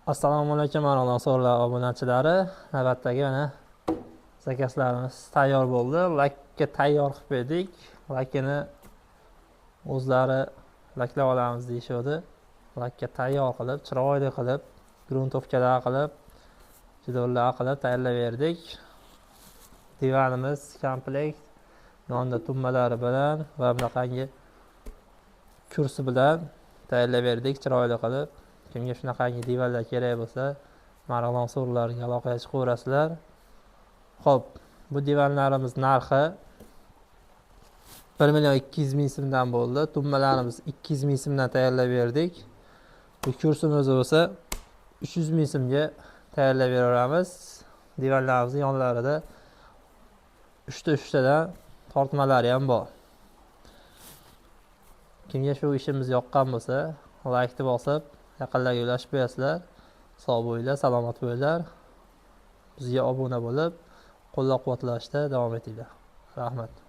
Assalomu alaykum, Marg'ilon so'rlar obunachilari. Navbatdagi mana zakazlarimiz tayyor bo'ldi. Lakka tayyor qilib berdik. Lakini o'zlari laklab olamiz deyishuvdi. Lakka tayyor qilib, chiroyli qilib, грунтовка lar qilib, jidollar qilib tayyorlab berdik. Divanimiz komplekt yonida tumbalari bilan va bunaqangi kursi bilan tayyorlab berdik chiroyli qilib. Kimga shunaqangi divanlar kerak bo'lsa, Marg'ilon so'rilariga aloqaga chiqaverasizlar. Xo'p, bu divanlarimiz narxi 1 200 000 so'mdan bo'ldi. Tumbalarimiz 200 ming so'mdan tayyorlab berdik. Bu kursimiz bo'lsa 300 ming so'mga tayyorlab beraveramiz. Divanlarimizni yonlarida uchta uchtadan tortmalari ham bor. Kimga shu ishimiz yoqqan bo'lsa, laykni bosib, yaqinlarga ulashib qo'yasizlar. Sog' bo'linglar, salomat bo'linglar. Bizga obuna bo'lib, qo'llab-quvvatlashda davom etinglar. Rahmat.